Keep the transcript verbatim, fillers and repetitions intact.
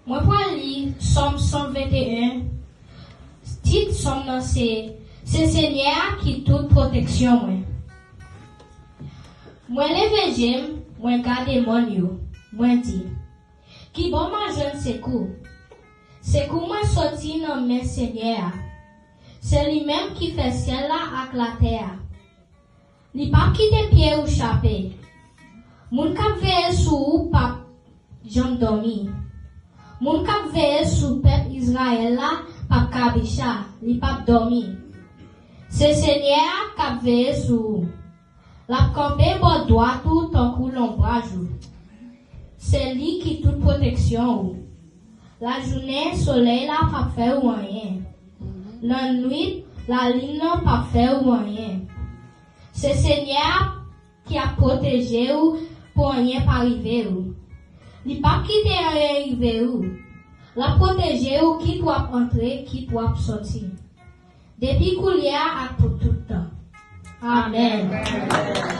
Mwen pral li Sòm san venteyen. Tit sòm nan se, Se Senyè a ki tout pwoteksyon mwen. Mwen leve je m, mwen gade mòn yo, mwen di, Ki bò m a jwenn sekou? Sekou mwen soti nan men Senyè a. Se li menm ki fè syèl la ak latè a. Li p ap kite pye ou chape. Moun k ap veye sou ou p ap janm dòmi. Moun k ap veye sou pèp Izrayèl la p ap kabicha, li p ap dòmi. Se Senyè a k ap veye sou ou. L ap kanpe bò dwat ou tankou lonbraj ou. Se li ki tout pwoteksyon ou. Lajounen, solèy la p ap fè ou anyen. Lannwit, lalin nan p ap fè ou anyen. Se Senyè a ki ap pwoteje ou pou anyen pa rive ou. Li p ap kite anyen rive ou. L ap pwoteje ou kit w ap antre, kit w ap soti. Depi koulye a ak pou tout tan. Amèn.